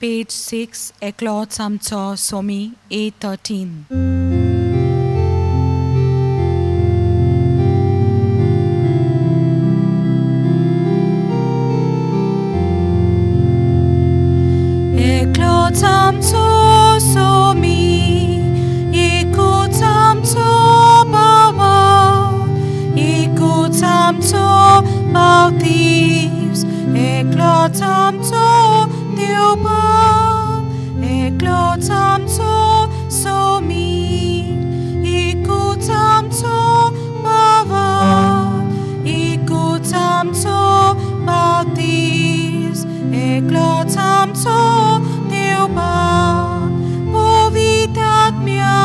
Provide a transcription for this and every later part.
पेज 6, एकलोच आमचो सोमी, A13. एकलोच आमचो सोमी, एकूच आमचो बाबा, एकूच आमचो बावतीस, एकलोच आमचो देव बाप, एकलोच आमचो सोमी, एकूच आमचो बाबा, एकूच आमचो बावतीस, एकलोच आमचो देव बाप, पवित्र आत्म्या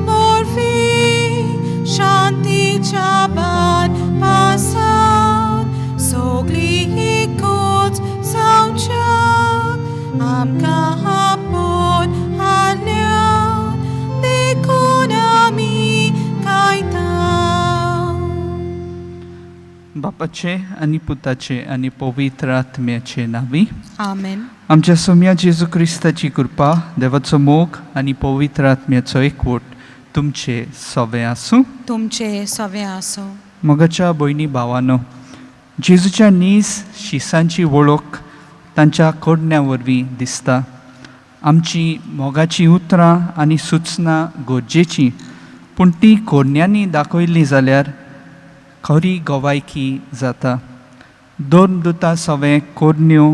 वरवीं शांतीच्या बान पासान सगळीं एकूच जावच्याक आमकां आपोवन हाडल्यात देखून आमी गायता. बापाचे आनी पुताचे आनी पवित्र आत्म्याचे नांवी. आमेन. आमच्या सोम्या जेजू क्रिस्ताची कृपा, देवाचो मोग आनी पवित्र आत्म्याचो एकवट तुमचे सवे आसूं. तुमचे सवे आसूं. मोगाच्या भयणी भावानो, जेजूच्या नीज शिसांची वळख तांच्या कोडण्या वरवीं दिसता. आमची मोगाचीं उतरां आनी सुचनां गरजेचीं, पूण ती कोरण्यांनी दाखयली जाल्यार खरी गवायकी जाता. दोन दुतां सवें कोरण्यो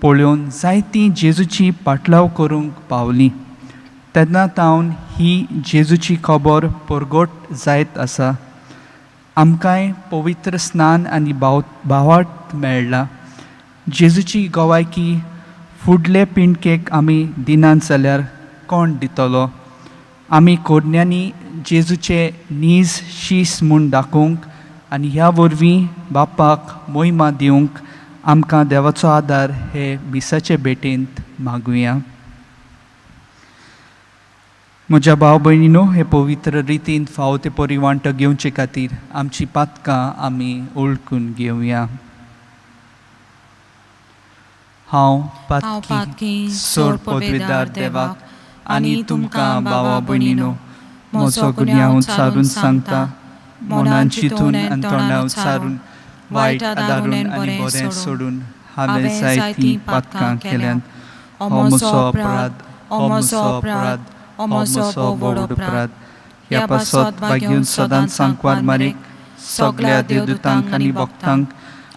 पळोवन जायतीं जेजूची पाटलाव करूंक पावलीं. तेन्ना तावन ही जेजूची खबर परगट जायत आसा. आमकांय पवित्र स्नान आनी भावार्थ मेळ्ळा. जेजूची गवायकी फुडले पिंडकेक आमी दिनात जाल्यार कोण दितलो? आमी कोरण्यांनी जेजूचे नीज शीस म्हूण दाखोवंक आनी ह्या वरवीं बापाक मोहिमा दिवंक आमकां देवाचो आदार हे मिसाचे भेटेंत मागुया. म्हज्या भाव भयणीनो, हे पवित्र रितीन फावो ते परी वांटो घेवचे खातीर आमची पातकां आमी ओळखून घेवया. हांव हांव पातकी पातकी सोड पदवीदार देवाक आनी तुमकां भावा भयणीनो म्हजो गुन्यांव सारून सांगता. मनान चिंतून आनी तोंडाव सारून, वायट आदारून आनी बरें सोडून हांवें जायतीं पातकां केल्यात. हो म्हजो अपराध, हो म्हजो अपराध, हो म्हजो व्हड अपराध. ह्या पासत भाग्यून सदांच सांकवार मारीक, सगळ्या देवदूतांक आनी भक्तांक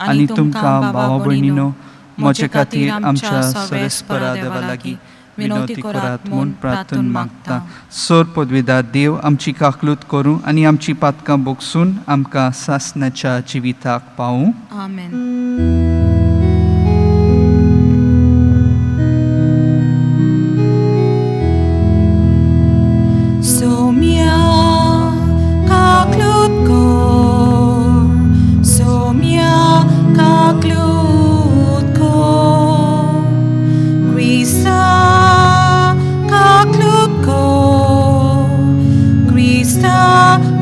आनी तुमकां भावा भयणीनो म्हजे खातीर आमच्या सरेस्परा देवा लागीं विनवती करात म्हूण प्रार्थून मागता. सोर पदवीदार देव आमची काकलूत करूं आनी आमची पातकां बोगसून आमकां सासणाच्या जिविताक पावूं. आमेन. सोम्या काकलूत कर, सोम्या काकलूत कर, क्रिस्ता काकलूत कर, क्रिस्ता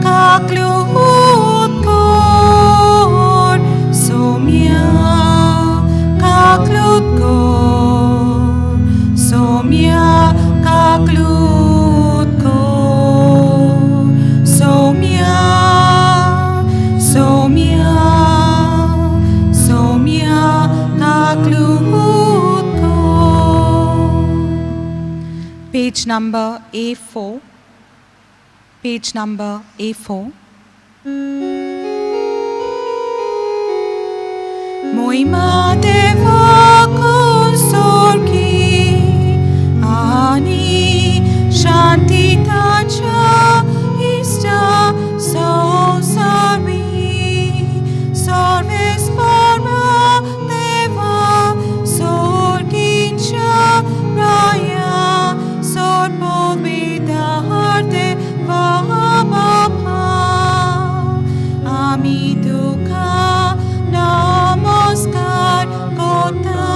काकलूत कर, सोम्या काकलूत कर, सोम्या काकलूत कर, सोम्या, सोम्या, सोम्या काकलूत कर. Page number A4. Page number A4. मोहिमा देवाक सोर्गी आनी शांती ताच्या इश्टा संवसारी. सर्वेस्परा देवा सोर्गीच्या राया, सोर पवित्र देवा बापा, आमी तुका नमस्कार करता.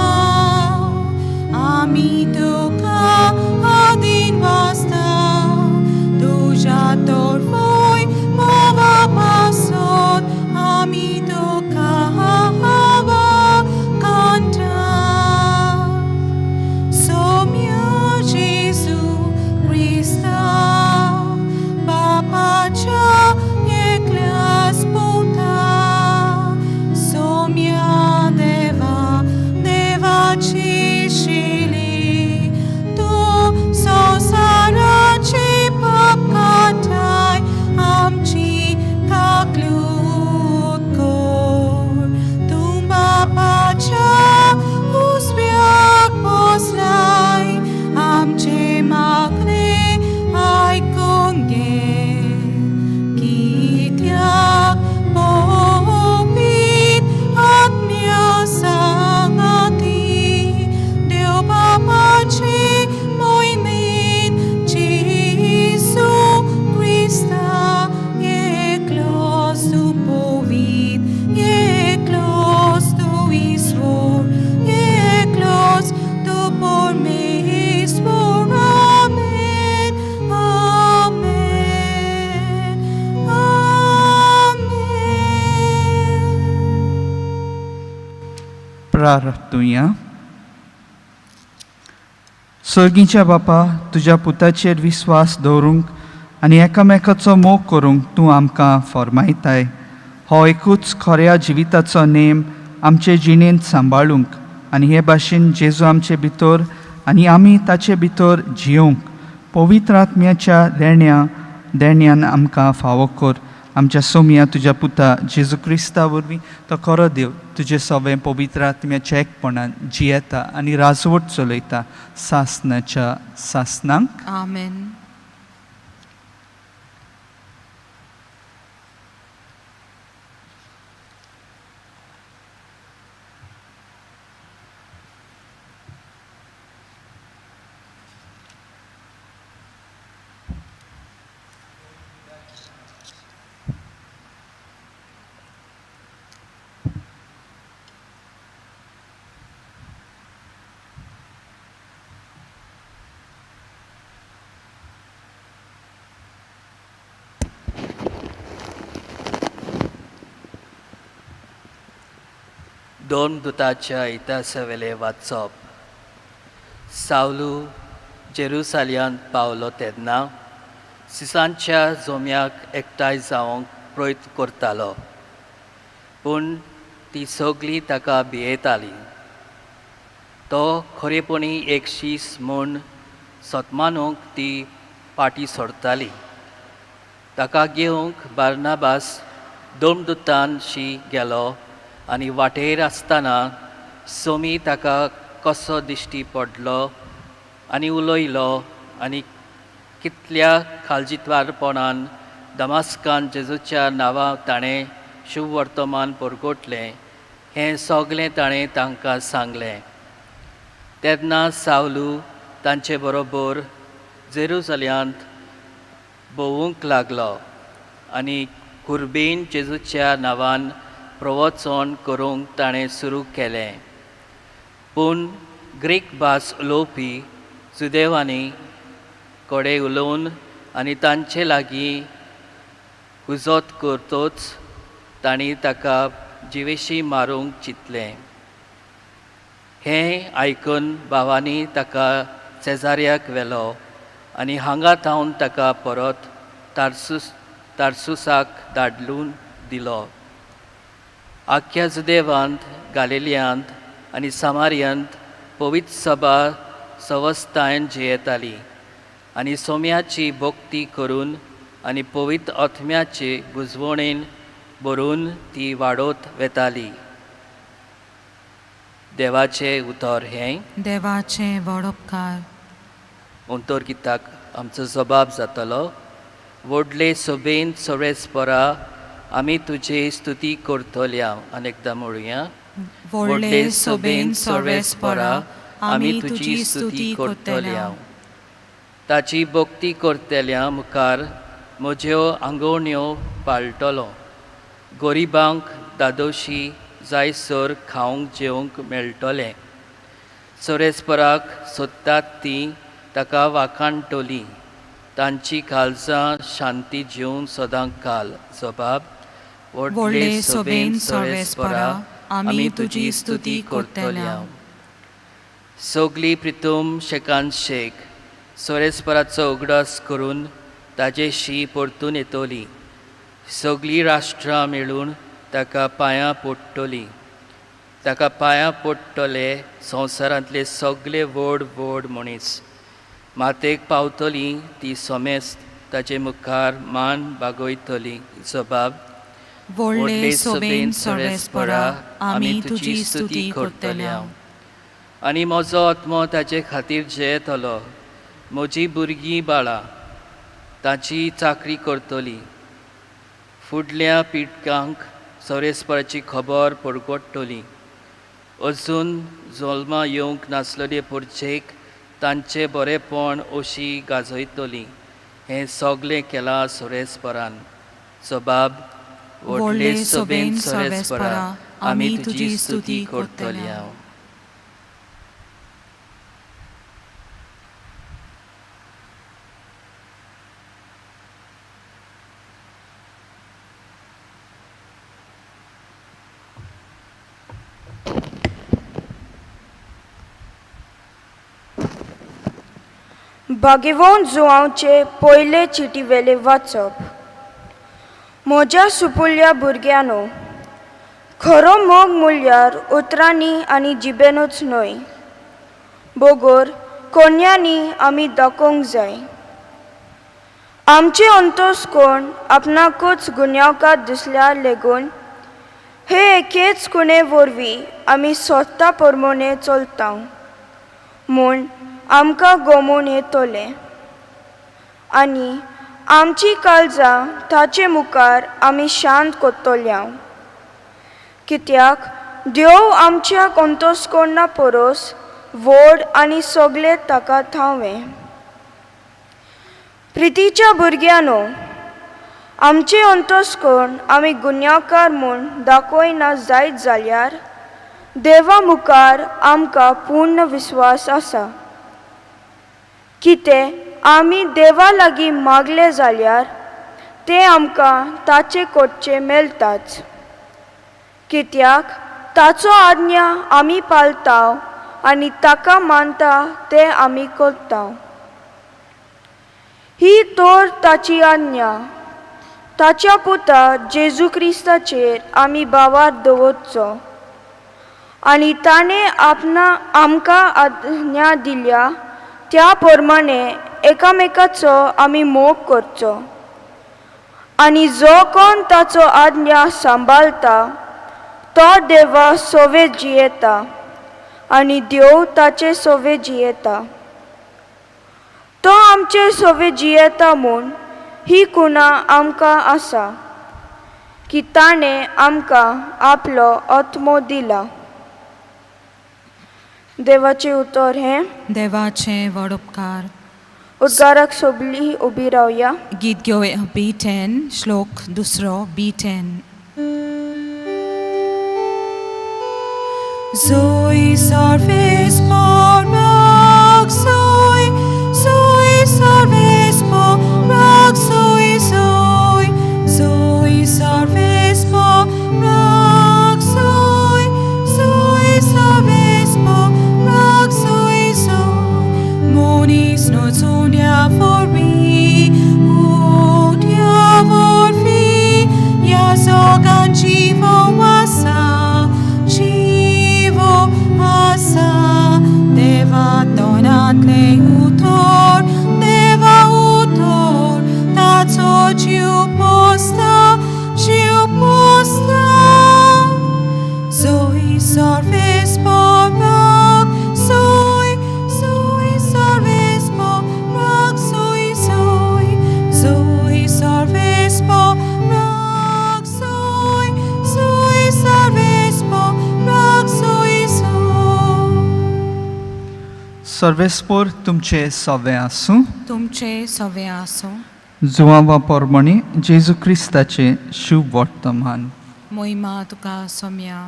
प्रार्थुया. सर्गीच्या बापा, तुज्या पुताचेर विस्वास दवरूंक आनी एकामेकाचो मोग करूंक तूं आमकां फॉर्मायताय. हो एकूच खऱ्या जिविताचो नेम आमचे जिणेंत सांबाळूंक आनी हे भाशेन जेजू आमचे भितर आनी आमी ताचे भितर जियोवंक पवित्र आत्म्याच्या देण्यान आमकां फावो कर. आमच्या सोमया तुज्या पुता जेजू क्रिस्ता वरवीं तो खरो देव तुजे सवें पवित्र आत्म्याच्या एकपणान जियेता आनी राजवट चलयता सासनाच्या सासनांक. आमेन. दोन दुताच्या इतिहासावेलें वाचप. सावलू जेरुसाल्यांत पावलो तेन्ना सिसांच्या जोम्याक एकठांय जावंक प्रयत्न करतालो, पूण ती सगळीं ताका भियेताली. तो खरेपणी एक शीस म्हूण सतमानूंक ती फाटीं सोडताली. ताका घेवंक बार्नाबास दोमदुतानशी गेलो आनी वाटेर आसतना सोमी ताका कसो दिश्टी पडलो आनी उलयलो आनी कितल्या खालजित्वारपणान दमास्कान जेजूच्या नांवां ताणें शुभवर्तमान परगटलें हें सगलें ताणें तांकां सांगलें. तेन्ना सावलू तांचे बरोबर जेरुजल्यांत भोंवूंक लागलो आनी कुर्बेन जेजूच्या नांवान प्रवचन करूंक ताणें सुरू केलें. पूण ग्रीक भास उलोवपी जुदेवांनी कडेन उलोवन आनी तांचे लागीं हुजत करतोच तांणी ताका जिवेशी मारूंक चिंतलें. हें आयकून भावांनी ताका सेजार्याक व्हेलो आनी हांगा थावन ताका परत तार्सुसाक धाडून दिलो. आख्या जुदेवांत, गालिलियांत आनी सामारियांत पवित्र सभा सवस्तायन जियेताली आनी सोम्याची भक्ती करून आनी पवित्र आत्म्याचे बुजवणेन भरून ती वाडत वेताली. देवाचें उतर हें. देवाचें व्हड उपकार. अंतर गिताक आमचो जबाब जातलो. व्हडले सोबेन सवेस्परा आमी तुजी स्तुती करतल्या. अनेकदां म्हणुया. व्हडले सोबेन सर्वेस्परा आमी तुजी स्तुती करतल्या. ताची भक्ती करतल्या मुखार म्हज्यो आंगवण्यो पाळटलो. गरिबांक दादोशी जायसर खावंक जेवंक मेळटलें. सोरेस्पराक सोदतात ती ताका वाखाणटली. तांची काळजां शांती जेवन सदां काल. जबाब. व्हडले सोबेन सर्वेस्परा आमी तुजी स्तुती करतल्या. सगली प्रितूम शेकान शेक सोरेस्पराचो उगडास करून ताजेशी परतून येतली. सगळीं राष्ट्रां मेळून ताका पांयां पडटलीं. ताका पांयां पडटले संवसारांतले सगळे व्हड व्हड मनीस. मातेक पावतली ती समेस्त ताजे मुखार मान बागयतली. जबाब. व्हडले सोबेन सर्वेस्परा आमी तुजी स्तुती करतल्या. आनी म्हजो आत्मो ताजे खातीर जेयतलो. म्हजी भुरगीं बाळां ताची चाकरी करतली. फुडल्या पिळग्यांक सोरेस्पराची खबर परगटतली. अजून जल्मा येवंक नासलेले पुरचेक तांचें बरेंपण अशी गाजयतली. हें सगलें केलां सोरेस्परान. जबाब. व्हडले सोबेन सर्वेस्परा आमी तुजी स्तुती करतल्या. भागेवंत जुवांवचे पयले चिटीवेलें वाचप. म्हज्या सुपुल्ल्या भुरग्यांनो, खरो मोग म्हणल्यार उतरांनी आनी जिबेनूच न्हय, बगर कोन्यांनी आमी दाखोवंक जाय. आमचें अंतस्कोण आपणाकूच गुन्यांवकार दिसल्यार लेगून हे एकेच खुणे वरवीं आमी स्वता प्रमाणे चलता म्हूण आमकां गमून येतलें आनी आमची काळजां ताचे मुखार आमी शांत करतल्या, कित्याक देव आमच्या अंतस्कोणा परस व्हड आनी सगळे ताका थावें. प्रितीच्या भुरग्यांनो, आमचें अंतस्कोण आमी गुन्यांवकार म्हूण दाखयना जायत जाल्यार देवा मुखार आमकां पूर्ण विस्वास आसा. कितें आमी देवा लागीं मागलें जाल्यार तें आमकां ताचे कडचें मेळटाच, कित्याक ताचो आज्ञा आमी पाळटा आनी ताका मानता तें आमी करता. ही तर ताची आज्ञा, ताच्या पुता जेजू क्रिस्ताचेर आमी भावार दवरचो आनी ताणें आपणा आमकां आज्ञा दिल्या त्या प्रमाणे एकामेकाचो आमी मोग करचो. आनी जो कोण ताचो आज्ञा सांबाळटा तो देवा सोवे जियेता आनी देव ताचे सोवे जियेता. तो आमचे सोवे जियेता म्हूण ही खुणा आमकां आसा की ताणें आमकां आपलो आत्मो दिला. देवाचें उतर हें. देवाचें व्हड उपकार. उद्गाराक सोबली उबी रावया. गीत घेवया B10, श्लोक दुसरो B10. Zoe sarves porag zoe, zoe sarves porag zoe, zoe, zoe sarves porag zoe, zoe sarves porag zoe, zoe. Monis nozonia forbi, udia vorfi, yazogan jivo asa, jivo asa, deva donat leutor, deva utor, tazo jiu posta, jiu posta. Zoe sarves porag, zoe, zoe sarves porag, zoe, zoe, zoe sarves porag, zoe, zoe sarves porag, zoe, zoe. सर्वेस्पोर तुमचे सवे आसूं. तुमचे सवे आसूं. जुवांवा पोरमणी जेजू क्रिस्ताचें शुभ वर्तमान. मोहिमा तुका सोम्या.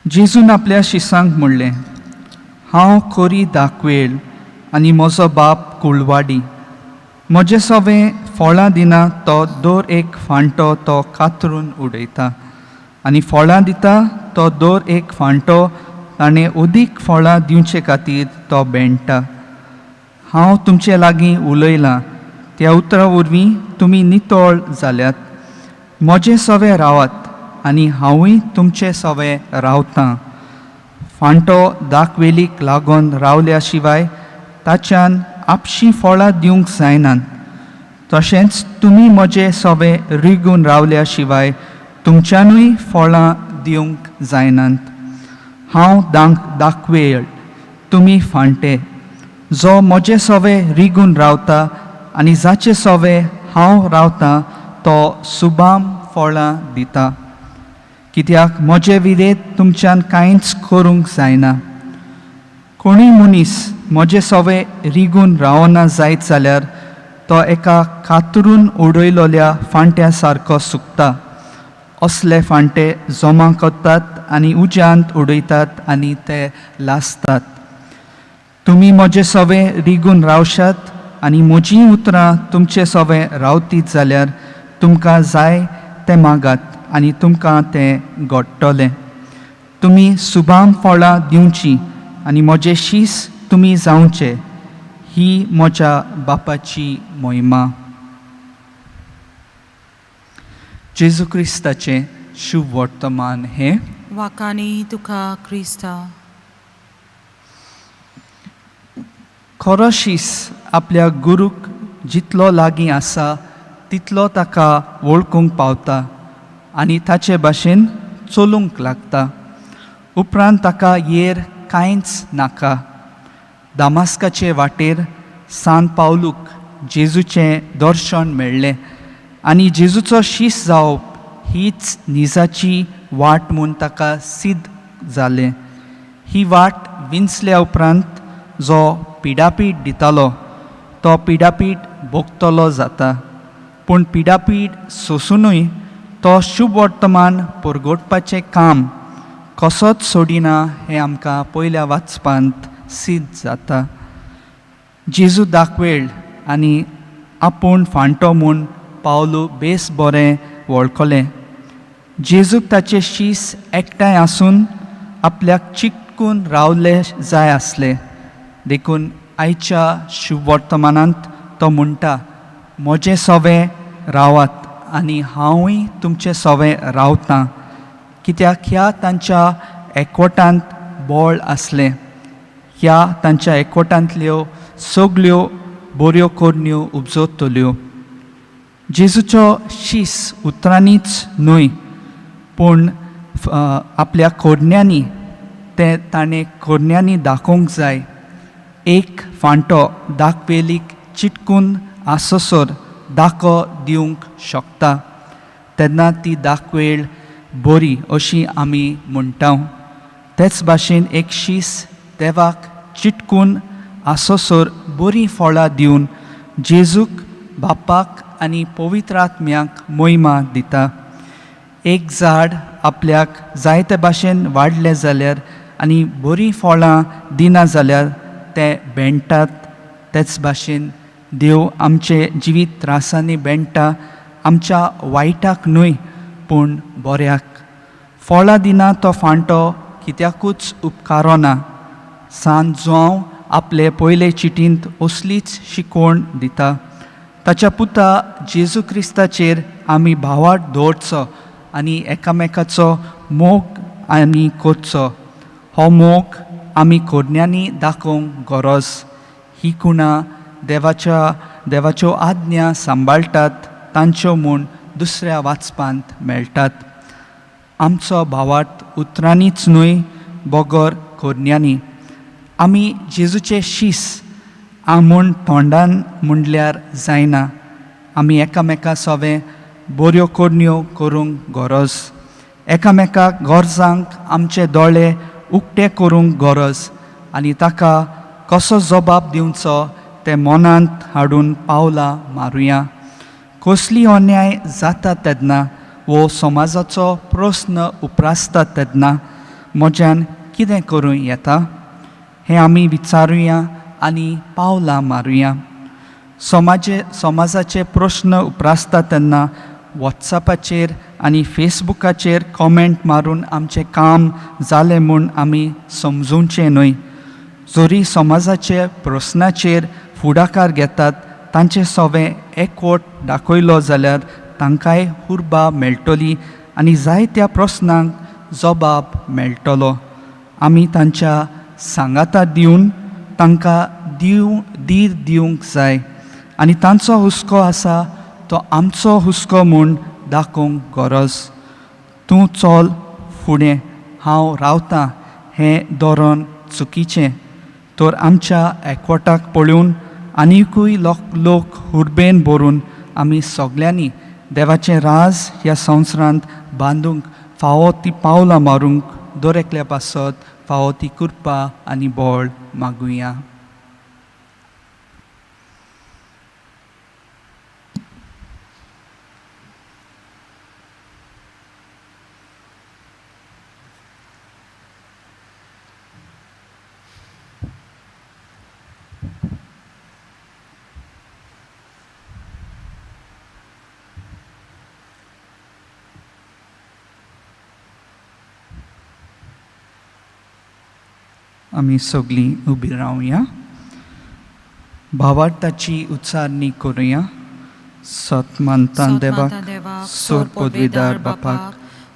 जेजून आपल्या शिसांक म्हणलें, हांव कोरी दाखवेल आनी म्हजो बाप कुळवाडी. म्हजें सवें फळां दिना तो दर एक फांटो तो कातरून उडयता आनी फळां दिता तो दर एक फांटो ताणें अदीक फळां दिवचे खातीर तो बेणटा. हांव तुमचे लागीं उलयलां त्या उतरां वरवीं तुमी नितळ जाल्यात. म्हजें सवें रावात आनी हांवूय तुमचे सवें रावतां. फांटो दाखवेलीक लागून रावल्या शिवाय ताच्यान आपशीं फळां दिवंक जायनात. तशेंच तुमी म्हजे सवें रिगून रावल्या शिवाय तुमच्यानूय फळां दिवंक जायनात. हांव दांक दाखवेळ, तुमी फांटे. जो म्हजे सवें रिगून रावता आनी जाचे सवें हांव रावतां तो सुबाम फळां दिता, कित्याक म्हजे विधेत तुमच्यान कांयच करूंक जायना. कोणूय मनीस म्हजे सवें रिगून रावना जायत जाल्यार तो एका कातरून उडयलोल्या फांट्या सारको सुकता. असले फांटे जमा करतात आनी उज्यांत उडयतात आनी ते लासतात. तुमी म्हजे सवें रिगून रावशात आनी म्हजीं उतरां तुमचे सवें रावतीत जाल्यार तुमकां जाय तें मागात आनी तुमकां तें घडटलें. तुमी सुबाम फळां दिवचीं आनी म्हजे शीस तुमी जावचे ही म्हज्या बापाची मोहिमा. जेजू क्रिस्ताचें शुभ वर्तमान हें. वाकानी तुका क्रिस्ता. खरो शीस आपल्या गुरूक जितलो लागीं आसा तितलो ताका वळखूंक पावता आनी ताचे भाशेन चलूंक लागता. उपरांत ताका येर कांयच नाका. दामास्काचे वाटेर सान पावलूक जेजूचें दर्शन मेळ्ळें आनी जेजूचो शीस जावप हीच निजाची वाट म्हूण ताका सिद्ध जालें. ही वाट विंचल्या उपरांत जो पिडापीड दितालो तो पिडापीड भोगतलो जाता, पूण पिडापीड सोंसुनूय तो शुभ वर्तमान परगटपाचें काम कसोच सोडिना हें आमकां पयल्या वाचपांत सिद्ध जाता. जेजू दाखवेळ आनी आपूण फांटो म्हूण पावलू बेस बरें वळखलें. जेजूक ताचे शीस एकठांय आसून आपल्याक चिटकून रावले जाय आसले, देखून आयच्या शुभ वर्तमानांत तो म्हणटा, म्हजें सवें रावात आनी हांवूय तुमचें सवें रावतां. कित्याक ह्या तांच्या एकवटांत बळ आसलें. ह्या तांच्या एकवटांतल्यो सगल्यो बऱ्यो करण्यो उपजतल्यो. जेजूचो शीस उतरांनीच न्हय पूण आपल्या कोरण्यांनी तें ताणें कोरण्यांनी दाखोवंक जाय. एक फांटो दाखवेलीक चिटकून आसोसर दाखो दिवंक शकता तेन्ना ती दाखवेळ बरी अशी आमी म्हणटा. तेच भाशेन एक शीस देवाक चिटकून आसोसर बरीं फळां दिवन जेजूक बापाक आनी पवित्र आत्म्याक मोहिमा दिता. एक झाड आपल्याक जायते भाशेन वाडलें जाल्यार आनी बरीं फळां दिना जाल्यार ते बेणटात. तेच भाशेन देव आमचे जिवीत त्रासांनी बेणटा, आमच्या वायटाक न्हय पूण बऱ्याक. फळां दिना तो फांटो कित्याकूच उपकारना. सान जुआंव आपले पयले चिटींत असलीच शिकवण दिता. ताच्या पुता जेजू क्रिस्ताचेर आमी भावार्थ दवरचो आनी एकामेकाचो मोग आनी करचो. हो मोग आमी कोरण्यांनी दाखोवंक गरज. ही कुणां देवाच्यो आज्ञा सांबाळटात तांच्यो म्हूण दुसऱ्या वाचपांत मेळटात. आमचो भावार्थ उतरांनीच न्हय बगर कोरण्यांनी. आमी जेजूचे शीस म्हूण तोंडान म्हणल्यार जायना. आमी एकामेका सवें बऱ्यो करण्यो करूंक गरज. एकामेकाक गरजांक आमचे दोळे उक्ते करूंक गरज आनी ताका कसो जबाब दिवचो तें मनांत हाडून पावलां मारुया. कसली अन्याय जाता तेन्ना वो समाजाचो प्रस्न उप्रासता तेन्ना म्हज्यान कितें करूं येता हें आमी विचारुया आनी पावलां मारुया. समाजाचे प्रस्न उप्रासता तेन्ना वॉट्सॅपाचेर आनी फेसबुकाचेर कॉमेंट मारून आमचें काम जालें म्हूण आमी समजूचें न्हय. जरी समाजाचे प्रस्नाचेर फुडाकार घेतात तांचे सवें एकवट दाखयलो जाल्यार तांकांय उर्बा मेळटली आनी जायत्या प्रस्नांक जबाब मेळटलो. आमी तांच्या सांगाता दिवन तांकां धीर दिवंक जाय आनी तांचो हुस्को आसा तो आमचो हुस्को म्हूण दाखोवंक गरज. तूं चल फुडें हांव रावतां हें धोरण चुकीचें. तर आमच्या एकवटाक पळोवन आनिकूय लोक उर्बेन भरून आमी सगल्यांनी देवाचें राज ह्या संवसारांत बांदूंक फावो ती पावलां मारूंक दर एकल्या पासत फावो ती कृपा आनी बळ मागुया. आमी सगळीं उबी रावया. भावार्थाची उच्चारणी करुया. सत मानता देवाक, सोर पदवीदार बापाक,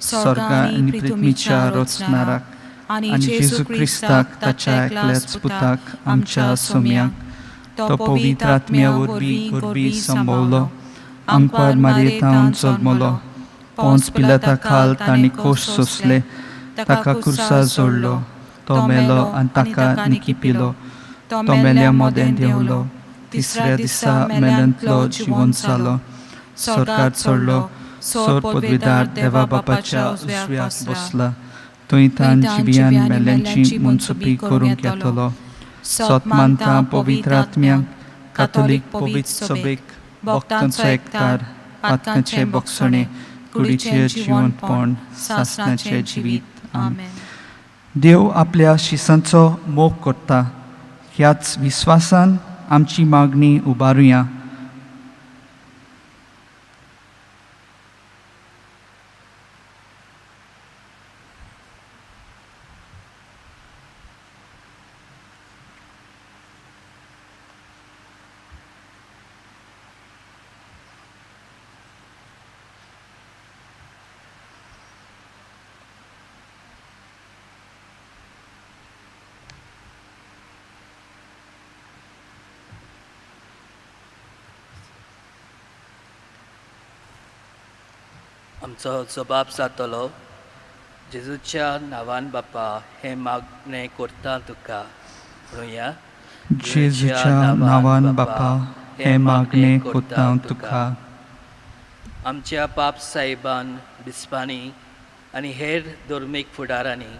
स्वर्गा आनी पृथ्वीच्या रचणाराक, आनी जेजू क्रिस्ताक ताच्या एकल्याच पुताक आमच्या सोम्याक, तो पवित्र आत्म्या वरवीं गोरबी संभवलो, आंकवार मारयेतावन जल्मलो, पोंच पिलाता खाल तांणी कोश सोंसले, ताका कुर्सा जोडलो, तो मेलो आनी ताका निकिपिलो, तो मेल्या मोदें देंवलो, तिसऱ्या दिसा मेल्यांतलो जिवन जालो, स्वर्गार चडलो, सोर पदवीदार देवा बापाच्या उजव्याक बसला, थंय तान जिव्यान मेल्यांची मनसुपी करूंक येतलो. सत मानता पवित्र आत्म्यांक, कातोलीक पवित्र सभेक, भक्तांचो एकतार, पातकांचे बोगसणे, कुडीचें जिवनपण, सासणाचें जिवीत. आमेन. देव आपल्या शिसांचो मोग करता ह्याच विस्वासान आमची मागणी उबारुया. आमचो जबाब जातलो. जेजूच्या नांवान बापा हें मागणें करता तुका. म्हणुया. जेजूच्या नांवान बापा हें मागणें करता तुका. आमच्या पाप साहेबान, बिस्पांनी आनी हेर धर्मीक फुडारांनी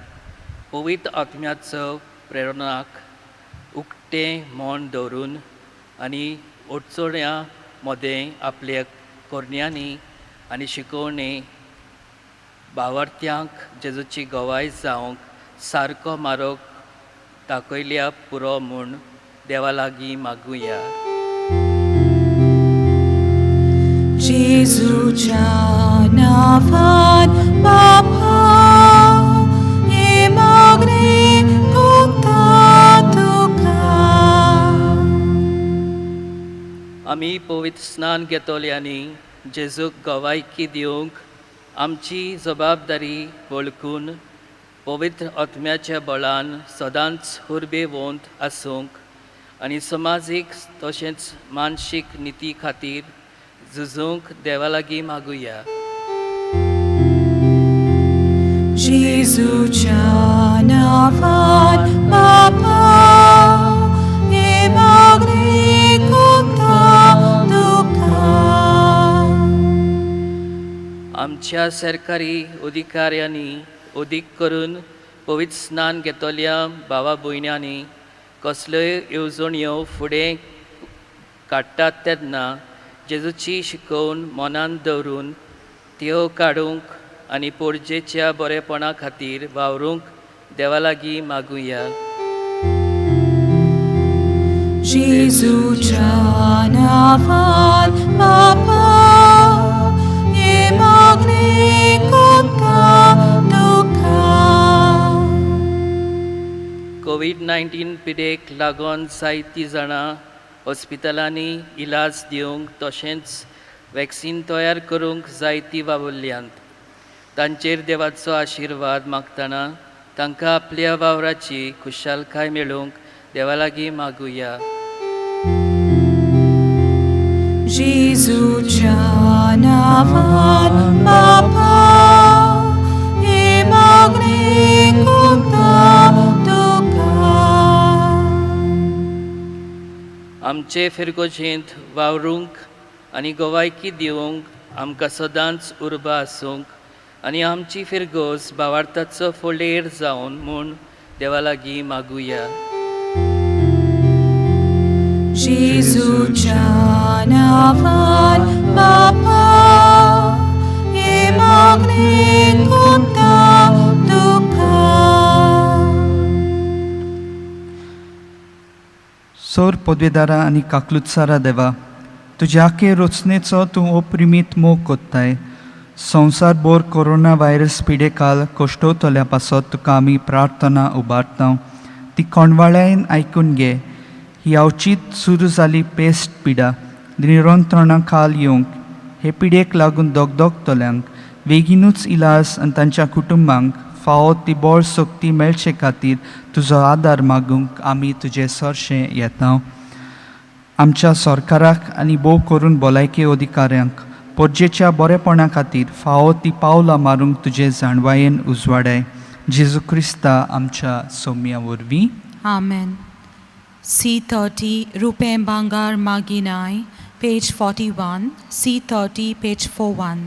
पवित्र आत्म्याचो प्रेरणाक उक्तें मन दवरून आनी अडचण्या मदें आपल्या करण्यांनी आनी शिकोवणी भावार्थ्यांक जेजूची गवाय जावंक सारको मारोग दाखयल्या पुरो म्हूण देवा लागीं मागुया. जेजूच्या नांवान बापा हें मागणें करता तुका. आमी पवित्र स्नान घेतले आनी जेजूक गवायकी दिवंक आमची जबाबदारी वळखून पवित्र आत्म्याच्या बळान सदांच हुर्बेवंत आसूंक आनी समाजीक तशेंच मानसीक निती खातीर झुजूंक देवा लागीं मागुया. जेजूच्या नांवान बापा हें मागणें करता तुका. आमच्या सरकारी अधिकाऱ्यांनी, अदीक करून पवित्र स्नान घेतल्या भावा भयण्यांनी कसल्योय येवजण्यो फुडें काडटात तेन्ना जेजूची शिकोवन मनांत दवरून त्यो काडूंक आनी पोरजेच्या बरेपणा खातीर वावरूंक देवा लागीं मागुया. जेजूच्या नांवान बापा हें मागणें करता तुका. कोवीड 19 पिडेक लागून जायतीं जाणां हॉस्पिटलांनी इलाज दिवंक तशेंच वॅक्सीन तयार करूंक जायतीं वावुरल्यांत. तांचेर देवाचो आशिर्वाद मागतना तांकां आपल्या वावराची खुशालकाय मेळूंक देवा लागीं मागुया. जेजूच्या नांवान बापा हें मागणें करता तुका. आमचे फिरगोजेंत वावरूंक आनी गवायकी दिवंक आमकां सदांच उर्बा आसूंक आनी आमची फिरगोज भावार्थाचो फोलेर जावन म्हूण देवा लागीं मागुया. जेजूच्या नांवान बापा हें मागणें करता तुका. सोर पदवेदारा आनी काकलुत्सारा देवा, तुज्या आखे रचनेचो तूं ओप्रिमीत मोग कोत्ताय. संवसार भर कोरोना व्हायरस पिडेकाल कश्टवतल्या पासत तुका आमी प्रार्थना उबारता. ती कोणवाळ्यान आयकून घे. ही अवचीत सुरू जाली पेस्ट पिडा निरंत्रणा खाल येवंक हे पिडयेक लागून दगदगतल्यांक बेगीनूच इलाज आनी तांच्या कुटुंबांक फावो ती बळ शक्ती मेळचे खातीर तुजो आदार मागूंक आमी तुजे सरशें येता. आमच्या सरकाराक आनी भोव करून भलायकी अधिकाऱ्यांक पोरजेच्या बरेपणा खातीर फावो ती पावलां मारूंक तुजे जाणवायेन उजवाडाय. जेजू क्रिस्ता आमच्या सोम्या वरवीं. आमेन. C30 रुपें भांगार मागिनाय, पेज 41, C30, page 41.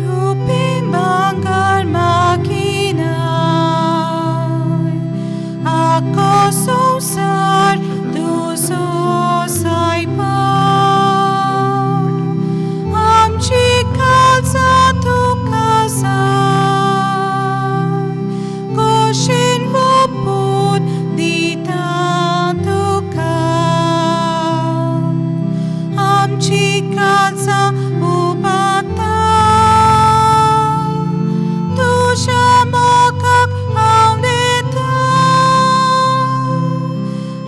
रुपें भांगार मागिनाय, आखो संवसार तुजो सायबा, आमची काळजां तुका जाय, खोशेन ओंपून दिता तुका, आमची काळजां उबारता, तुज्या मोगाक हांव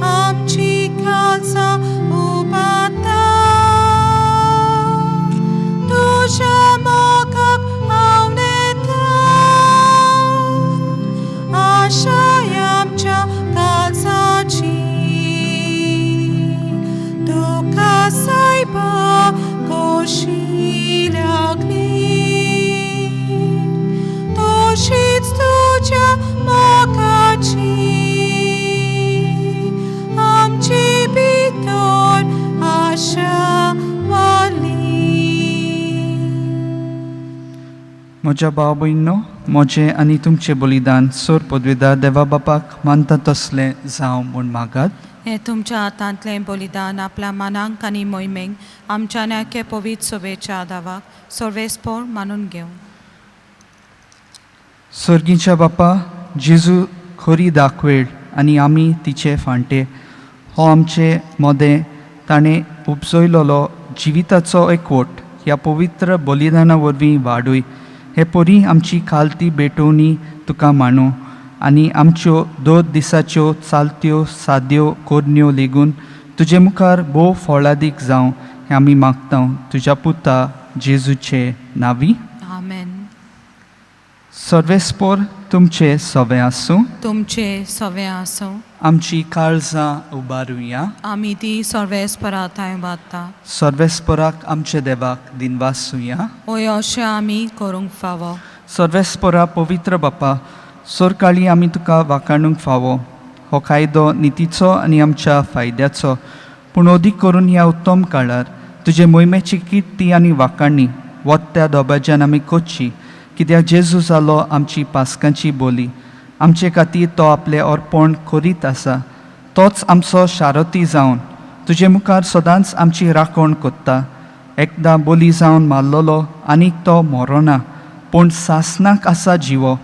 आमची काळजां उबारता, तुज्या मोगाक हांव आशा आमच्या काळजाची, तुका सायबा खोशी लागली, तशीच तुज्या मोगाची आमची भितर आशा वाडली. म्हज्या भाव भयणींनो, म्हजें आनी तुमचें बलिदान सोर पदवेदार देवा बापाक मानता तसलें जावं म्हूण मागात. हें तुमच्या हातांतलें बलिदान आपल्या मनांक आनी मोहिमेक आमच्या नाके पवित्र सोबेच्या दावाक सर्वेस्पोर मानून घेवं. सर्गीच्या बापा, जेजू खरी दाखवेळ आनी आमी तिचे फांटे. हो आमचे मोदें ताणें उपजयलोलो जिविताचो एकवट ह्या पवित्र बलिदाना वरवीं वाडूय. हे परी आमची खालती भेटवणी तुका मानू आनी आमच्यो दर दिसाच्यो चालत्यो साद्यो करण्यो लेगून तुजे मुखार भोव फळादीक जावं हें आमी मागता तुज्या पुता जेजूचे नांवी. आमेन. सर्वेस्पोर तुमचे सवे आसूं. तुमचे सवे आसूं. आमची काळजां उबारुया. आमी ती सर्वेस्परा थंय वाता. सर्वेस्पराक आमच्या देवाक दिनवासुया. हय, अशें आमी करूंक फावो. सर्वेस्परा पवित्र बापा, सोरकाळी आमी तुका वाखाणूंक फावो. हो कायदो नितीचो आनी आमच्या फायद्याचो, पूण अदीक करून ह्या उत्तम काळार तुजे मोहिमेची किर्ती आनी वाखाणी वत्त्या दोबाज्यान आमी करची, कित्याक जेजू जालो आमची पास्कांची बोली. आमचे खातीर तो आपलें अर्पण करीत आसा. तोच आमचो शारती जावन तुजे मुखार सदांच आमची राखण कोत्ता. एकदां बोली जावन मारलेलो आनीक तो मोरोना, पूण सासनाक आसा जिवो.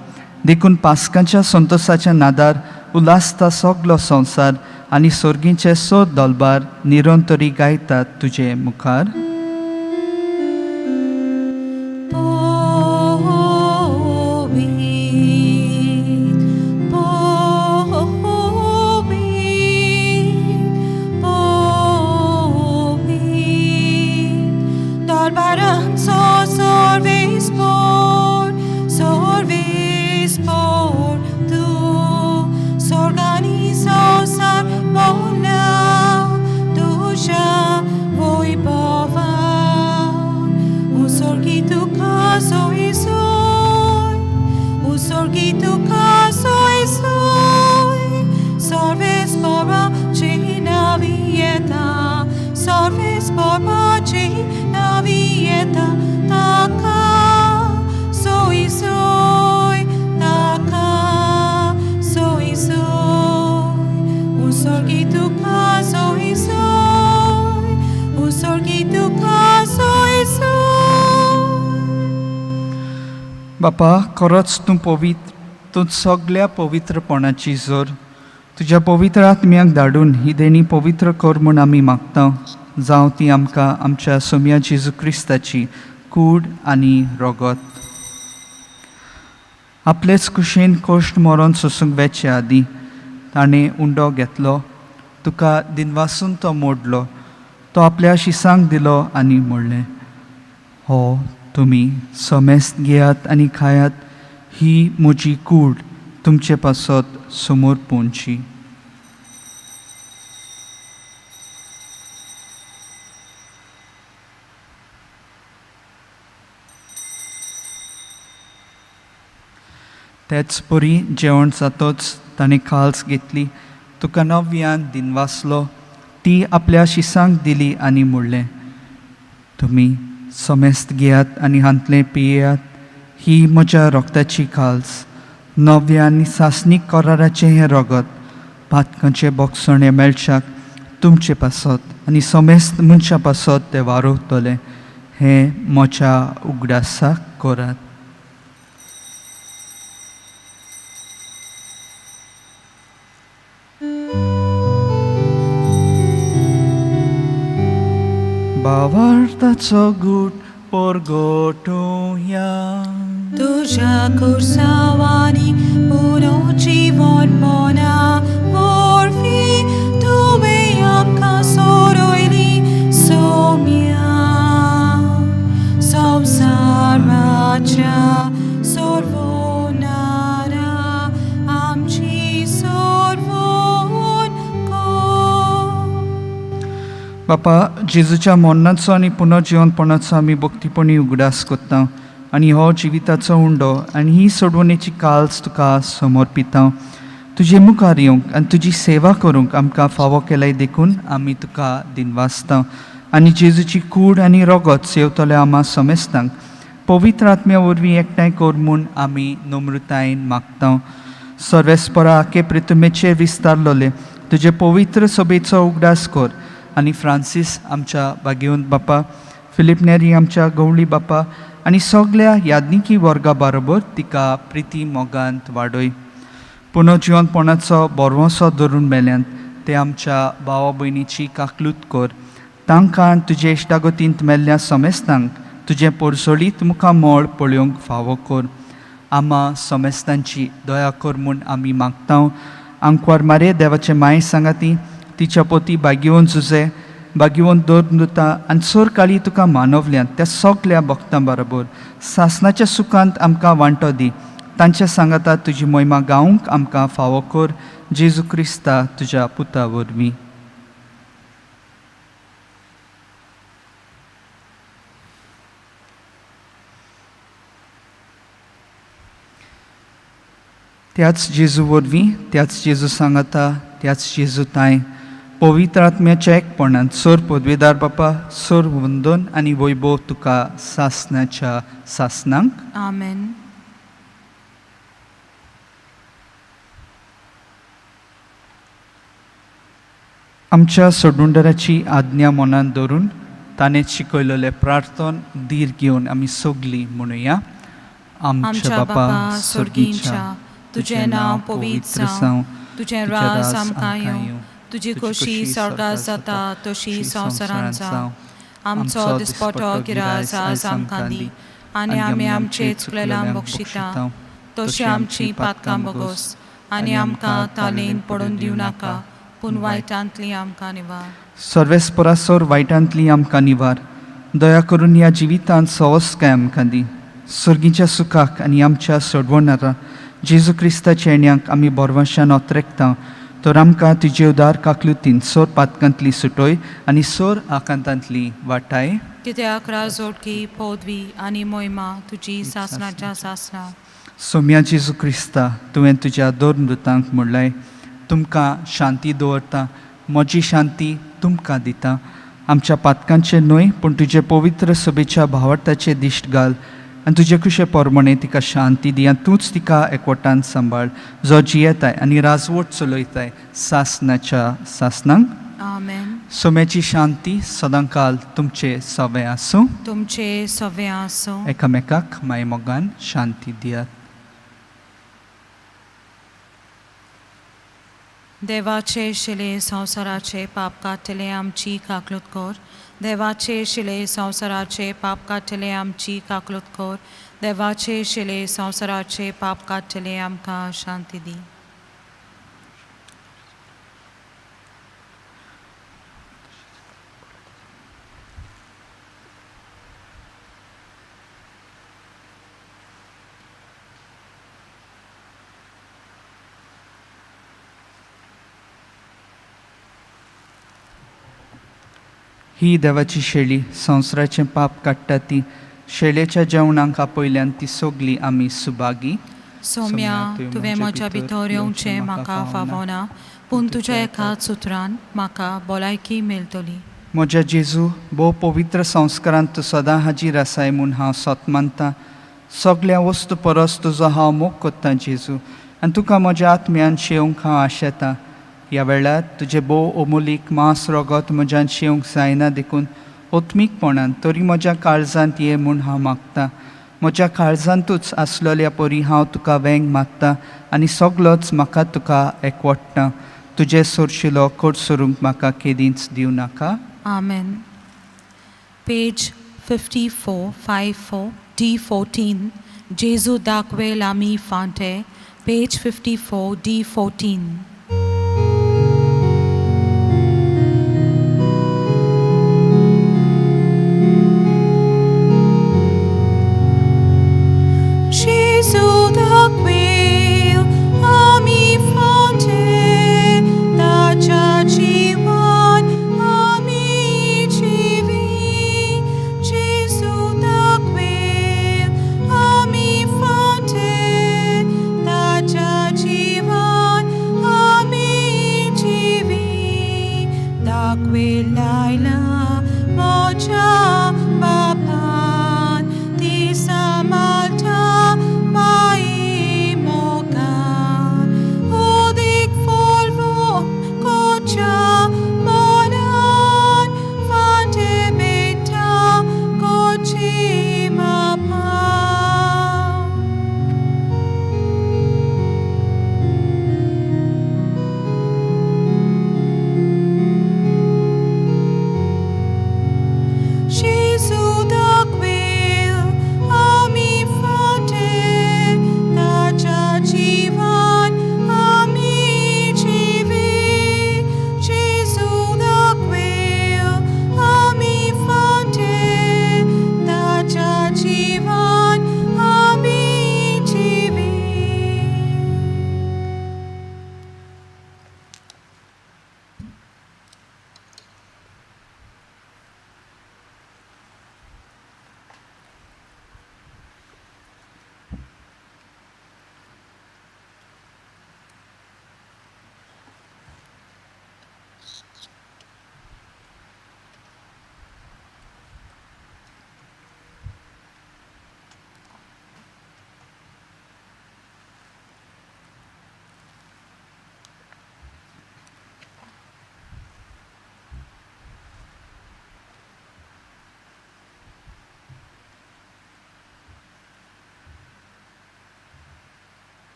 देखून पास्कांच्या संतोसाच्या नादार उल्हासता सगलो संवसार आनी सर्गीचे स दलबार निरंतरी गायतात तुजे मुखार. पवित्र, पवित्र, पवित्र, दरबारांचो सर्वेस्पोर, सर्वेस्पोर तूं, स्वर्गानी संवसार भरला तुज्या वैभवान. उसर्गी तुका सोय सोय, उसर्गी तुका सोय सोय, सर्वेस्पराचे नांवी येता, सर्वेस्पराचे नांवी येता, ताका सोय सोय, ताका सोय सोय. उसर्गी तुका सोय सोय, उसर्गी तुका सोय सोय. बापा, खरोच तूं पवित्र, तूं सगल्या पवित्रपणाची जोर. तुज्या पवित्र आत्म्याक धाडून ही देणी पवित्र कर म्हूण आमी मागता, जावं ती आमकां आमच्या सोम्या जेजू क्रिस्ताची कूड आनी रगत. आपलेच कुशीन कश्ट मरोन सोसूंक वेचे आदीं ताणें उंडो घेतलो, तुका दिनवासून तो मोडलो, तो आपल्या शिसांक दिलो आनी म्हणलें, हो तुमी समेस्त घेयात आनी खायात, ही म्हजी कूड तुमचे पासत समोर पोंची. तेच परी जेवण जातोच ताणें खाल्स घेतली, तुका नव्यान दिनवासलो, ती आपल्या शिसांक दिली आनी म्हणलें, तुमी समेस्त घेयात आनी हांतलें पियेयात, ही म्हज्या रोगताची खाल्स, नव्या आनी सासणीक कराराचें हें रगत पातकांचें बोगसणें मेळच्याक तुमचे पासत आनी समेस्त मनशां पासत तें वारोवतलें, हें म्हज्या उगडासाक करात. भावार्थाचो गूट परगटुया. तुज्या खुर्सावानी पुनर्जीवनपणा वरवीं तुवें आमकां सोडयली सोम्या. संवसाराच्या सोडवणारा आमची सोडवण कर. बापा, जेजूच्या मरणाचो आनी पुनर्जिवनपणाचो आमी भक्तीपणी उगडास करता आनी हो जिविताचो उंडो आनी ही सोडवणेची काल्स तुका समर्पिता. तुजे मुखार येवंक आनी तुजी सेवा करूंक आमकां फावो केल्याय देखून आमी तुका दिनवासता आनी जेजूची कूड आनी रगत सेवतल्या आमा समेस्तांक पवित्र आत्म्या वरवीं एकठांय कर म्हूण आमी नम्रतायेन मागता. सर्वेस्परा आखे प्रितुमेचेर विस्तारलोले तुजे पवित्र सभेचो उगडास कर आनी फ्रांसीस आमच्या भाग्यवंत बापा, फिलीप नेरी आमच्या गवळी बापा आनी सगल्या याज्ञिकी वर्गा बरोबर तिका प्रिती मोगांत वाडय. पुनर्जिवनपणाचो बरवसो धरून मेल्यान ते आमच्या भावा भयणीची काकलूत कर, तांकां तुजे इश्टागतींत मेल्ल्या समेस्तांक तुजें पोरसोळीत मुखामळ पळोवंक फावो कर. आमा समेस्तांची दया कर म्हूण आमी मागता. आंकवार मारे देवाचे माये सांगाती तिच्या पोती भाग्यवंत जुजे, भाग्यवंत दोर आनी सोर काळी तुका मानवल्यान त्या सगल्या भक्तां बरोबर सासनाच्या सुखांत आमकां वांटो दी. तांच्या सांगाता तुजी मोहिमा गावंक आमकां फावो कर, जेजू क्रिस्ता तुज्या पुता वरवीं. त्याच जेजू वरवीं, त्याच जेजू सांगाता, त्याच जेजू तांय पवित्र आत्म्याच्या एकपणान सोर पदवेदार बापा, सोर वंदन आनी वैभव तुका सासनाच्या सासनांक. आमेन. आमच्या सोडुंडराची आज्ञा मनान धरून ताणें शिकयलेलें प्रार्थन धीर घेवन आमी सगलीं म्हणुया. आमच्या बापा स्वर्गींच्या, तुजें नांव पवित्र जावं, तुजें राज आमकां येवं, तुजी खोशी स्वर्गात जाता तशी संवसारांत जावं. आमचो दिसपटो गिरास आज आमकां दी आनी आमी आमचे चुकलेल्यांक बक्षिता तशी आमची पातकां बगोस आनी आमकां तालेन पडून दिवं नाका, पूण वायटांतली आमकां निवार. सर्वेस्परासोर वायटांतली आमकां निवार. दया करून ह्या जिवितांत सवस्काय आमकां दी. सर्गीच्या सुखाक आनी आमच्या सोडवणारा जेजू क्रिस्ताच्या येण्याक आमी बोरवाशान ओतरेकता, तर आमकां तुजे उदार काकलुतीन सोर पातकांतली सुटोय आनी सोर आकांतांतली वाटाय. कित्याक राजोडकी पदवी आनी मोहिमा तुजी सासनाच्या सासना. सोम्या जेजू क्रिस्ता, तुवें तुज्या दोन दुतांक म्हणलें, तुमकां शांती दवरता, म्हजी शांती तुमकां दिता. आमच्या पातकांचें न्हय पूण तुजे पवित्र सभेच्या भावार्थाचें दिश्ट घाल आनी तुजे कुशे प्रमाणे तिका शांती दी आनी तूंच तिका एकवटान सांबाळ, जो जियेताय आनी राजवट चलयताय सासनाच्या सासनांक. आमेन. सोम्याची शांती सदांकाल तुमचे सवे आसूं. तुमचे सवे आसूं. एकामेकाक मायमोगान शांती दियात. देवाचे शिले संवसाराचे पाप काडटले आमची काकलूत कर. देवाचे शिले संवसाराचे पाप काडटले आमची काकलूत कर. देवाचे शिले संवसाराचे पाप काडटले आमकां शांती दी. ही देवाची शेळी संवसाराचें पाप काडटा ती शेळेच्या जेवणाक आपयल्यान ती सगली आमी सुभागी. सोम्या, तुवें म्हज्या भितर येवचें म्हाका फावना, पूण तुज्या एकाच सुत्रान म्हाका भलायकी मेळटली. म्हज्या जेजू, भोव पवित्र संस्कारांत तूं सदां हाजीर आसाय म्हूण हांव सत मानतां. सगल्या वस्तू परस तुजो हांव मोग कोत्तां जेजू, आनी तुका म्हज्या आत्म्यान शेवंक हांव आशेतां. ह्या वेळार तुजें भोव अमोलीक मांस रगत म्हज्यान शेवंक जायना देखून आत्मीकपणान तरी म्हज्या काळजांत ये म्हूण हांव मागतां. म्हज्या काळजांतूच आसलेल्या परी हांव तुका वेंग मागता आनी सगलोच म्हाका तुका एकवटता. तुजें सोरशिलो कोट सरूंक म्हाका केदींच दिवं नाका. आमेन. पेज 54, 54, D14, जेजू दाखवेल आमी फांटे. पेज 54, D14. Jésus दाखवेल आमी फांटे, ताच्या जिवान आमी जिवी. जेजू दाखवेल आमी फांटे, ताच्या जिवान आमी जिवी. दाखवेल आयला म्हज्या बापान, ती सांबाळटा माई मोगान. उदीक फुलवून कोच्या मनान, फांटे बेटा कोची मापा. Jésus दाखवेल आमी फांटे, ताच्या जिवान आमी जिवी. जेजू दाखवेल आमी फांटे, ताच्या जिवान आमी जिवी.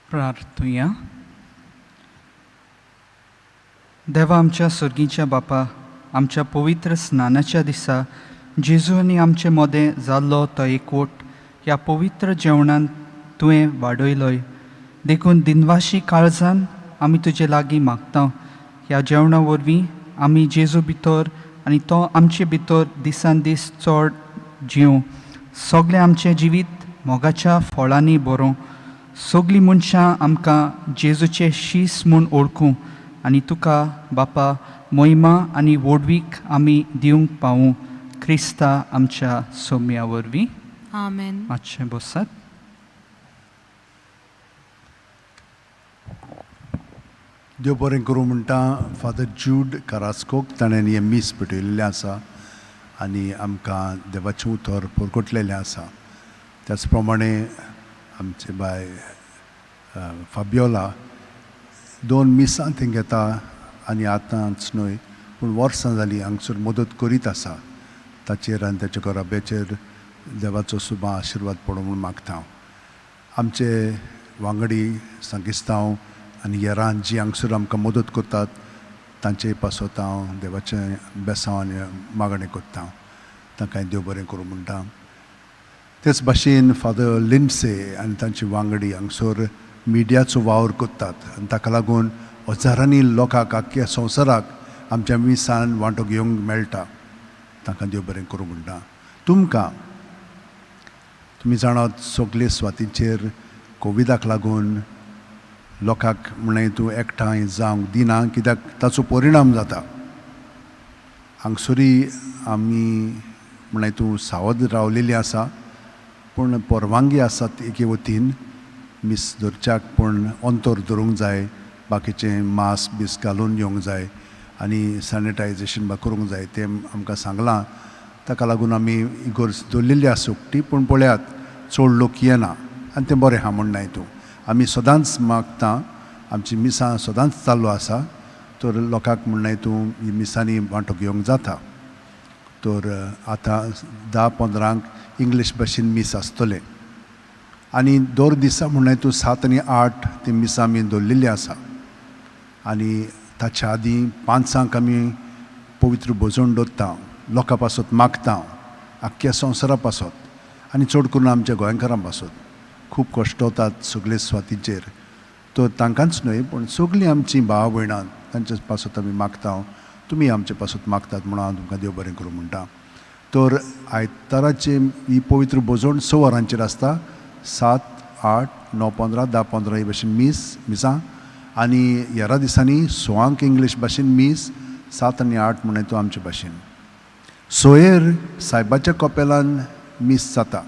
प्रार्थुया. देवा आमच्या सर्गीच्या बापा, आमच्या पवित्र स्नानाच्या दिसा जेजू आनी आमचे मदें जाल्लो तो एकवट ह्या पवित्र जेवणान तुवें वाडयलोय देखून दिनवाशी काळजान आमी तुजे लागीं मागता. ह्या जेवणा वरवीं आमी जेजू भितर आनी तो आमचे भितर दिसान दीस चड जिवं. सगळें आमचें जिवीत मोगाच्या फळांनी बरोवं. सगळीं मनशां आमकां जेजूचे शीस म्हूण वळखूं आनी तुका बापा मोहिमा आनी व्हडवीक आमी दिवंक पावूं. क्रिस्ता आमच्या सोम्या वरवीं. आमेन. मातशें बसात. देव बरें करूं म्हणटा फादर जूड कारास्कोक, ताणें हें मीस पेटयल्लें आसा आनी आमकां देवाचें उतर परगटलेलें आसा. त्याच प्रमाणे आमचे बाय फाबियोला 2 मिसां थंय घेता आनी आतांच न्हय पूण वर्सां जालीं हांगसर मदत करीत आसा. ताचेर आनी ताच्या घराब्याचेर देवाचो सुबा आशिर्वाद पडूं म्हूण मागता हांव. आमचे वांगडी सांगिस्तांव आनी हेरां जी हांगसर आमकां मदत करतात तांचे पासत हांव देवाचें बेसांव आनी मागणें करता. तांकां देव बरें करूं म्हणटा. तेच भाशेन फादर लिंडसे आनी तांची वांगडी हांगसर मिडियाचो वावर करतात आनी ताका लागून हजारांनी लोकांक आख्ख्या संवसाराक आमच्या मिसान वांटो घेवंक मेळटा. तांकां देव बरें करूं म्हणटा. तुमकां तुमी जाणात सगळे सुवातींचेर कोविडाक लागून लोकांक म्हणलें तूं एकठांय जावंक दिना कित्याक ताचो परिणाम जाता. हांगसरी आमी म्हणलें तूं सावध रावलेली आसा पूण परवानगी आसात एके वतीन मीस धरच्याक पूण अंतर धरूंक जाय, बाकीचें मास्क बीस घालून येवंक जाय आनी सॅनिटायजेशन बा करूंक जाय तें आमकां सांगलां. ताका लागून आमी इगर्ज दवरलेली आसा उक्ती पूण पळयात चड लोक येना आनी तें बरें आहा म्हूण न्हय तूं. आमी सदांच मागता आमची मिसां सदांच चालू आसा तर लोकांक म्हणलें तूं ही मिसांनी वांटो घेवंक जाता. तर आतां 10:15 इंग्लीश भाशेन मीस आसतलें आनी दर दिसा म्हणलें तूं 7 आनी 8 ती मिसां आमी दवरलेली आसा आनी ताच्या आदीं 5 आमी पवित्र भोजन दवरता, लोकां पासत मागता, आख्ख्या संवसारा पासत आनी चड करून आमच्या गोंयकारां पासत. खूब कश्ट वतात सगळे सुवातीचेर तर तांकांच न्हय पूण सगळीं आमचीं भाव भयणां तांचे पासत आमी मागता. तुमी आमचे पासत मागतात म्हणून हांव तुमकां देव बरें करूं म्हणटा. तर आयताराचे ही पवित्र भोजन 6 वरांचेर आसता, 7, 8, 9, 15, 10, 15 ही भाशेन मीस मिसां आनी हेरा दिसांनी 6 इंग्लीश भाशेन मीस, 7 आनी 8 म्हणून तूं आमचे भाशेन. सोयर सायबाच्या कपेलान मीस जाता.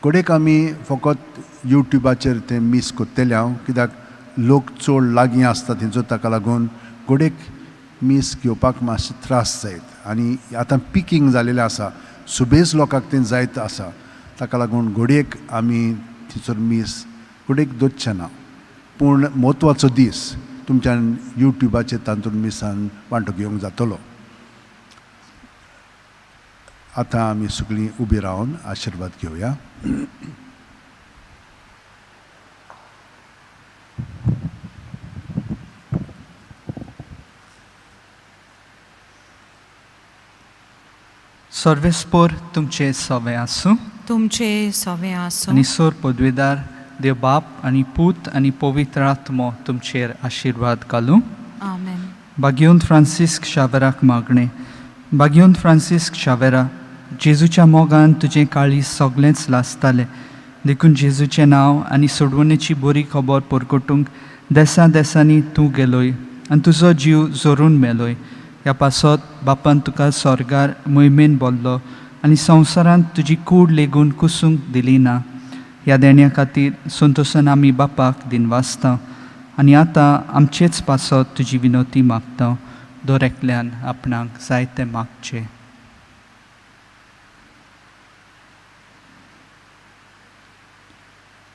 घडयेक आमी फकत यूट्यूबाचेर तें मीस करतले हांव कित्याक लोक चड लागीं आसता तेंचो ताका लागून घडयेक मीस घेवपाक मातशे त्रास जायत आनी आतां पिकींग जालेलें आसा, सुबेज लोकांक तें जायत आसा. ताका लागून घडयेक आमी थंयसर मीस घडयेक दवरचें ना पूण म्हत्वाचो दीस तुमच्यान यूट्यूबाचेर तातूंत मिसान वांटो घेवंक जातलो. आतां आमी सगळीं उबी रावन आशिर्वाद घेवया. सर्वेस्पोर तुमचे सवे आसूं, तुमचे सवे आसूं आनी सोर पदवेदार देव बाप आनी पूत आनी पवित्र आत्मो तुमचेर आशिर्वाद घालूं. आमेन. बागियोन फ्रांसिस्क शावेराक मागणें. बागियोन फ्रांसिस्क शावेरा, जेजूच्या मोगान तुजें काळीज सगळेंच लासतालें देखून जेजूचें नांव आनी सोडवणेची बरी खबर परगटूंक देसा देसांनी तूं गेलोय आनी तुजो जीव जोरून मेलोय. ह्या पासत बापान तुका स्वर्गार मोहिमेन बोल्लो आनी संवसारांत तुजी कूड लेगून कुसूंक दिली ना. ह्या देण्या खातीर संतोसान आमी बापाक दिनवासता आनी आतां आमचेच पासत तुजी विनोती मागता. दर एकल्यान आपणाक जाय तें मागचें.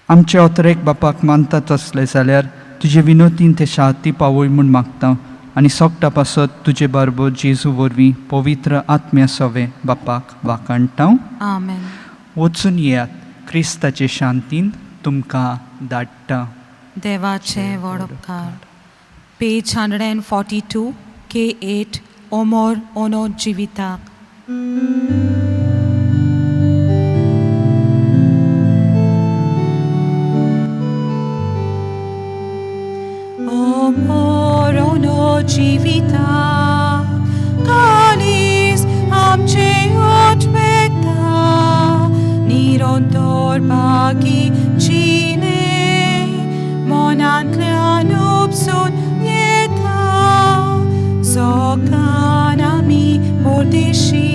आमचे अतरेक बापाक मानता तसले जाल्यार तुजे विनोतीन ते शांती पावय म्हूण मागता आनी सोगटा पासत तुजे बारबोर जेजू वरवीं पवित्र आत्म्या सवे बापाक वाखाणटा. आमेन. वचून येयात, क्रिस्ताचे शांतीन तुमकां धाडटा. देवाचे व्हड उपकार. पेज 142 K8 ओमोर ओनो जिविताक. ओमोर ओनो जिविताक कालीस आमचे ओटमेता निरंतर बागी जिणे मनांतल्यान उपसून येता जोकान आमी परदेशी